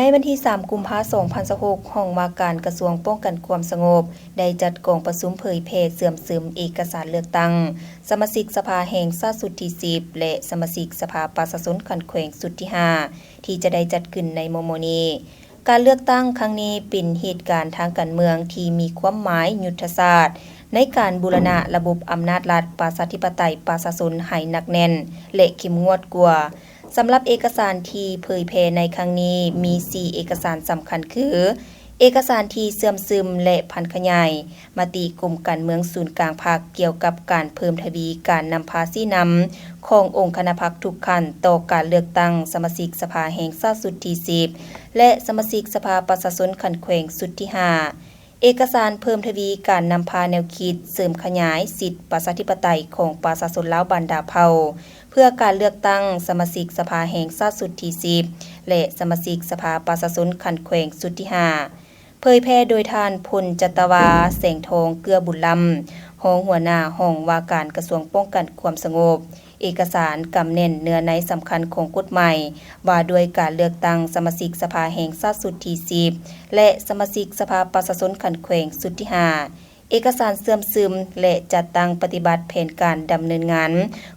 ໃນວັນທີສາມ ກຸມພາ ສອງພັນຊາວຫົກ, ຫ້ອງວ່າການກະຊວງປ້ອງກັນຄວາມສະຫງົບ ໄດ້ຈັດກອງປະຊຸມເຜີຍແຜ່ເຊື່ອມຊຶມເອກະສານເລືອກຕັ້ງສະມາຊິກສະພາແຫ່ງຊາດຊຸດທີສິບ ແລະ ສະມາຊິກສະພາປະຊາຊົນຂັ້ນແຂວງຊຸດທີຫ້າ ທີ່ຈະໄດ້ຈັດຂຶ້ນໃນມໍ່ໆນີ້. ການເລືອກຕັ້ງຄັ້ງນີ້ເປັນເຫດການທາງການເມືອງທີ່ມີຄວາມໝາຍຍຸດທະສາດ ໃນການບູລະນະລະບົບອຳນາດລັດປະຊາທິປະໄຕປະຊາຊົນໃຫ້ໜັກແໜ້ນ ແລະ ເຂັ້ມງວດກວ່າ. ສຳລັບເອກະສານທີ່ເຜີຍແຜ່ໃນຄັ້ງນີ້ມີສີ່ເອກະສານສຳຄັນຄື ເອກະສານທີ່ເຊື່ອມຊຶມ ແລະ ຜັນຂະຫຍາຍມະຕິກົມການເມືອງສູນກາງພັກ ກ່ຽວກັບການເພີ່ມທະວີການນຳພາຊີ້ນຳຂອງອົງຄະນະພັກທຸກຂັ້ນຕໍ່ການເລືອກຕັ້ງສະມາຊິກສະພາແຫ່ງຊາດຊຸດທີສິບ ແລະ ສະມາຊິກສະພາປະຊາຊົນຂັ້ນແຂວງຊຸດທີຫ້າ. ເອກະສານເພີ່ມທະວີການນຳພາແນວຄິດເສີມຂະຫຍາຍສິດປະຊາທິປະໄຕຂອງປະຊາຊົນລາວບັນດາເຜົ່າ ເພື່ອການເລືອກຕັ້ງສະມາຊິກສະພາແຫ່ງຊາດຊຸດທີສິບ ແລະ ສະມາຊິກສະພາປະຊາຊົນຂັ້ນແຂວງຊຸດທີຫ້າ ເຜີຍແຜ່ໂດຍທ່ານ ພົນຈັດຕະວາ ແສງທອງ ເກື້ອບຸນລ້ຳ ຮອງຫົວໜ້າຫ້ອງວ່າການກະຊວງປ້ອງກັນຄວາມສະຫງົບ. ເອກະສານກຳແໜ້ນເນື້ອໃນສຳຄັນຂອງກົດໝາຍວ່າດ້ວຍການເລືອກຕັ້ງສະມາຊິກສະພາແຫ່ງຊາດຊຸດທີສິບ ແລະ ສະມາຊິກສະພາປະຊາຊົນຂັ້ນແຂວງຊຸດທີຫ້າ. ເອກະສານເຊື່ອມຊຶມ ແລະ ຈັດຕັ້ງປະຕິບັດແຜນການດຳເນີນງານ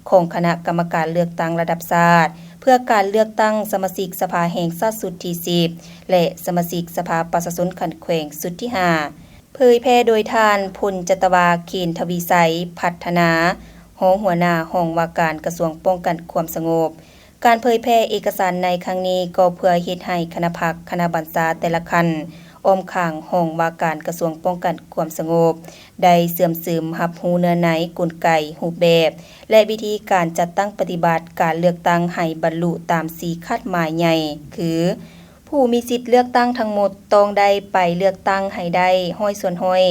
ຂອງຄະນະກຳມະການເລືອກຕັ້ງລະດັບຊາດ ເພື່ອການເລືອກຕັ້ງສະມາຊິກສະພາແຫ່ງຊາດຊຸດທີສິບ ແລະ ສະມາຊິກສະພາປະຊາຊົນຂັ້ນແຂວງຊຸດທີຫ້າ ເຜີຍແຜ່ໂດຍທ່ານ ພົນຈັດຕະວາ ເຂນທະວີໄຊ ພັດທະນາ ຮອງຫົວໜ້າຫ້ອງວ່າການກະຊວງປ້ອງກັນຄວາມສະຫງົບ. ການເຜີຍແຜ່ເອກະສານໃນຄັ້ງນີ້ກໍເພື່ອເຮັດໃຫ້ຄະນະພັກ, ຄະນະບັນຊາແຕ່ລະຂັ້ນ ອ້ອມຂ້າງຫ້ອງວ່າການກະຊວງປ້ອງກັນຄວາມສະຫງົບ ໄດ້ເຊື່ອມຊຶມຮັບຮູ້ເນື້ອໃນ, ກົນໄກ, ຮູບແບບ ແລະ ວິທີການຈັດຕັ້ງປະຕິບັດການເລືອກຕັ້ງໃຫ້ບັນລຸຕາມສີ່ຄາດໝາຍໃຫຍ່ ຄື ຜູ້ມີສິດເລືອກຕັ້ງທັງໝົດຕ້ອງໄດ້ໄປເລືອກຕັ້ງໃຫ້ໄດ້ຮ້ອຍສ່ວນຮ້ອຍ.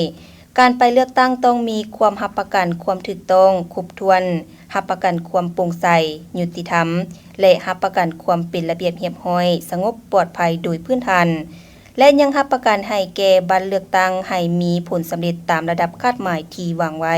ການໄປເລືອກຕັ້ງຕ້ອງມີຄວາມຮັບປະກັນຄວາມຖືກຕ້ອງຄົບຖ້ວນ, ຮັບປະກັນຄວາມໂປ່ງໃສ, ຍຸຕິທຳ ແລະ ຮັບປະກັນຄວາມເປັນລະບຽບຮຽບຮ້ອຍ, ສະຫງົບ, ປອດໄພໂດຍພື້ນຖານ ແລະ ຍັງຮັບປະກັນໃຫ້ແກ່ບັດເລືອກຕັ້ງໃຫ້ມີຜົນສຳເລັດຕາມລະດັບຄາດໝາຍທີ່ວາງໄວ້.